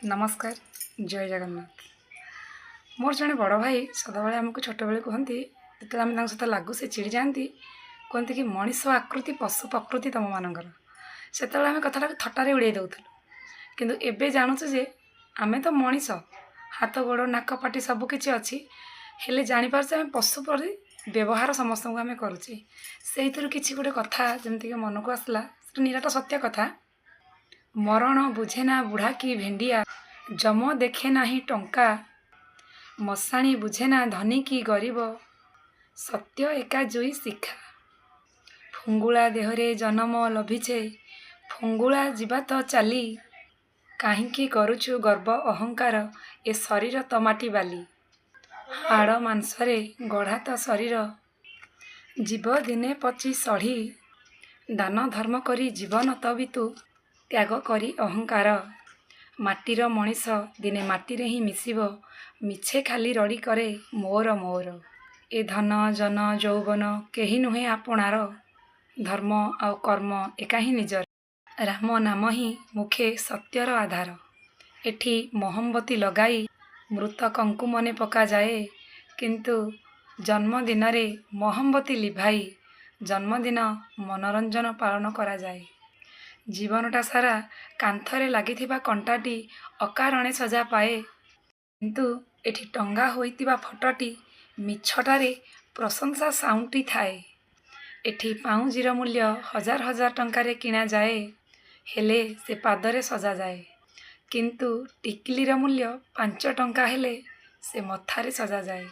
ନମସ୍କାର, ଜୟ ଜଗନ୍ନାଥ। ମୋର ଜଣେ ବଡ଼ ଭାଇ ସଦାବେଳେ ଆମକୁ ଛୋଟବେଳେ କୁହନ୍ତି, ଯେତେବେଳେ ଆମେ ତାଙ୍କ ସହିତ ଲାଗୁ ସେ ଚିଡ଼ି ଯାଆନ୍ତି। କୁହନ୍ତି କି, ମଣିଷ ଆକୃତି ପଶୁ ପ୍ରକୃତି ତୁମମାନଙ୍କର। ସେତେବେଳେ ଆମେ କଥାଟାକୁ ଥଟ୍ଟାରେ ଉଡ଼େଇ ଦେଉଥିଲୁ, କିନ୍ତୁ ଏବେ ଜାଣୁଛୁ ଯେ ଆମେ ତ ମଣିଷ, ହାତ ଗୋଡ଼ ନାକ ପାଟି ସବୁ କିଛି ଅଛି, ହେଲେ ଜାଣିପାରୁଛୁ ଆମେ ପଶୁ ପରି ବ୍ୟବହାର ସମସ୍ତଙ୍କୁ ଆମେ କରୁଛେ। ସେଇଥିରୁ କିଛି ଗୋଟେ କଥା ଯେମିତିକି ମନକୁ ଆସିଲା, ସେଟା ନିରାଟ ସତ୍ୟ କଥା। ମରଣ ବୁଝେନା ବୁଢ଼ା କି ଭେଣ୍ଡିଆ, ଯମ ଦେଖେ ନାହିଁ ଟଙ୍କା, ମଶାଣି ବୁଝେନା ଧନୀ କି ଗରିବ, ସତ୍ୟ ଏକା ଜୁଇ ଶିଖା। ଫୁଙ୍ଗୁଳା ଦେହରେ ଜନମ ଲଭିଛେ, ଫୁଙ୍ଗୁଳା ଯିବା ତ ଚାଲି, କାହିଁକି କରୁଛୁ ଗର୍ବ ଅହଙ୍କାର, ଏ ଶରୀର ତ ମାଟି ବାଲି। ହାଡ଼ ମାଂସରେ ଗଢ଼ା ତ ଶରୀର, ଯିବ ଦିନେ ପଚି ସଢ଼ି, ଦାନ ଧର୍ମ କରି ଜୀବନ ତ ବିତୁ, ତ୍ୟାଗ କରି ଅହଙ୍କାର। ମାଟିର ମଣିଷ ଦିନେ ମାଟିରେ ହିଁ ମିଶିବ, ମିଛେ ଖାଲି ରଡ଼ି କରେ ମୋର ମୋର। ଏ ଧନ ଜନ ଯୌବନ କେହି ନୁହେଁ ଆପଣାର, ଧର୍ମ ଆଉ କର୍ମ ଏକା ହିଁ ନିଜର, ରାମ ନାମ ହିଁ ମୁଖେ ସତ୍ୟର ଆଧାର। ଏଠି ମହମବତୀ ଲଗାଇ ମୃତକଙ୍କୁ ମନେ ପକାଯାଏ, କିନ୍ତୁ ଜନ୍ମଦିନରେ ମହମବତୀ ଲିଭାଇ ଜନ୍ମଦିନ ମନୋରଞ୍ଜନ ପାଳନ କରାଯାଏ। ଜୀବନଟା ସାରା କାନ୍ଥରେ ଲାଗିଥିବା କଣ୍ଟାଟି ଅକାରଣେ ସଜା ପାଏ, କିନ୍ତୁ ଏଠି ଟଙ୍ଗା ହୋଇଥିବା ଫଟୋଟି ମିଛଟାରେ ପ୍ରଶଂସା ସାଉଁଟି ଥାଏ। ଏଠି ପାଉଁଜିର ମୂଲ୍ୟ ହଜାର ହଜାର ଟଙ୍କାରେ କିଣାଯାଏ, ହେଲେ ସେ ପାଦରେ ସଜାଯାଏ, କିନ୍ତୁ ଟିକିଲିର ମୂଲ୍ୟ 5 ଟଙ୍କା ହେଲେ ସେ ମଥାରେ ସଜାଯାଏ।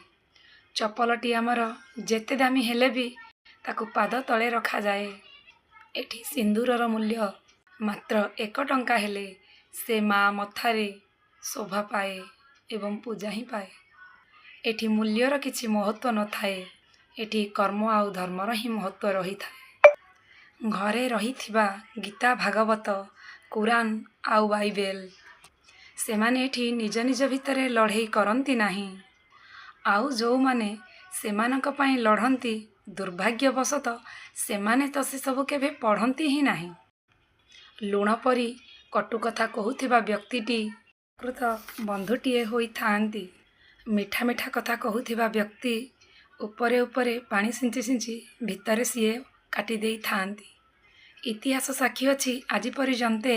ଚପଲଟି ଆମର ଯେତେ ଦାମୀ ହେଲେ ବି ତାକୁ ପାଦ ତଳେ ରଖାଯାଏ। ଏଠି ସିନ୍ଦୁରର ମୂଲ୍ୟ ମାତ୍ର 1 ଟଙ୍କା ହେଲେ ସେ ମା ମଥାରେ ଶୋଭା ପାଏ ଏବଂ ପୂଜା ହିଁ ପାଏ। ଏଠି ମୂଲ୍ୟର କିଛି ମହତ୍ତ୍ୱ ନଥାଏ, ଏଠି କର୍ମ ଆଉ ଧର୍ମର ହିଁ ମହତ୍ତ୍ୱ ରହିଥାଏ। ଘରେ ରହିଥିବା ଗୀତା, ଭାଗବତ, କୁରାନ ଆଉ ବାଇବେଲ, ସେମାନେ ଏଠି ନିଜ ନିଜ ଭିତରେ ଲଢ଼େଇ କରନ୍ତି ନାହିଁ। ଆଉ ଯେଉଁମାନେ ସେମାନଙ୍କ ପାଇଁ ଲଢ଼ନ୍ତି, ଦୁର୍ଭାଗ୍ୟବଶତଃ ସେମାନେ ତ ସେସବୁ କେବେ ପଢ଼ନ୍ତି ହିଁ ନାହିଁ। ଲୁଣ ପରି କଟୁ କଥା କହୁଥିବା ବ୍ୟକ୍ତିଟି ପ୍ରକୃତ ବନ୍ଧୁଟିଏ ହୋଇଥାନ୍ତି। ମିଠା ମିଠା କଥା କହୁଥିବା ବ୍ୟକ୍ତି ଉପରେ ଉପରେ ପାଣି ସିଞ୍ଚି ସିଞ୍ଚି ଭିତରେ ସିଏ କାଟି ଦେଇଥାନ୍ତି। ଇତିହାସ ସାକ୍ଷୀ ଅଛି ଆଜି ପର୍ଯ୍ୟନ୍ତେ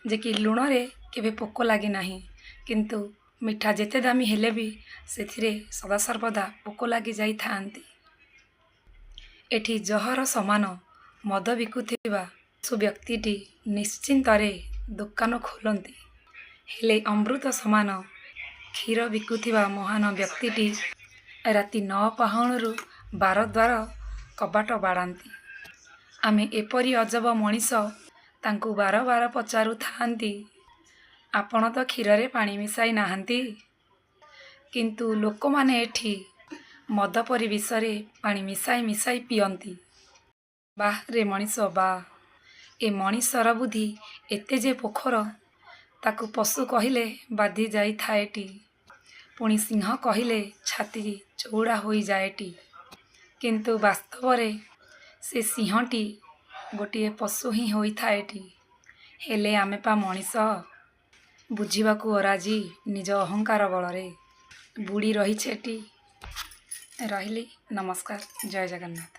ଯେ କି ଲୁଣରେ କେବେ ପୋକ ଲାଗିନାହିଁ, କିନ୍ତୁ ମିଠା ଯେତେ ଦାମୀ ହେଲେ ବି ସେଥିରେ ସଦାସର୍ବଦା ପୋକ ଲାଗି ଯାଇଥାନ୍ତି। ଏଠି ଜହର ସମାନ ମଦ ବିକୁଥିବା ବ୍ୟକ୍ତିଟି ନିଶ୍ଚିନ୍ତରେ ଦୋକାନ ଖୋଲନ୍ତି, ହେଲେ ଅମୃତ ସମାନ କ୍ଷୀର ବିକୁଥିବା ମହାନ ବ୍ୟକ୍ତିଟି ରାତି ନ ପାହୁଣରୁ ବାର ଦ୍ୱାର କବାଟ ବାଡ଼ାନ୍ତି। ଆମେ ଏପରି ଅଜବ ମଣିଷ, ତାଙ୍କୁ ବାର ବାର ପଚାରୁଥାନ୍ତି, ଆପଣ ତ କ୍ଷୀରରେ ପାଣି ମିଶାଇ ନାହାନ୍ତି? କିନ୍ତୁ ଲୋକମାନେ ଏଠି ମଦ ପରି ବିଷରେ ପାଣି ମିଶାଇ ମିଶାଇ ପିଅନ୍ତି। ବାଃ ରେ ମଣିଷ ବାଃ! ଏ ମଣିଷର ବୁଦ୍ଧି ଏତେ ଯେ ପୋଖର, ତାକୁ ପଶୁ କହିଲେ ବାଧି ଯାଇଥାଏଟି, ପୁଣି ସିଂହ କହିଲେ ଛାତି ଚଉଡ଼ା ହୋଇଯାଏଟି, କିନ୍ତୁ ବାସ୍ତବରେ ସେ ସିଂହଟି ଗୋଟିଏ ପଶୁ ହିଁ ହୋଇଥାଏଟି। ହେଲେ ଆମେ ପା ମଣିଷ, ବୁଝିବାକୁ ଅରାଜି, ନିଜ ଅହଙ୍କାର ବଳରେ ବୁଡ଼ି ରହିଛେଟି। ରହିଲି, ନମସ୍କାର, ଜୟ ଜଗନ୍ନାଥ।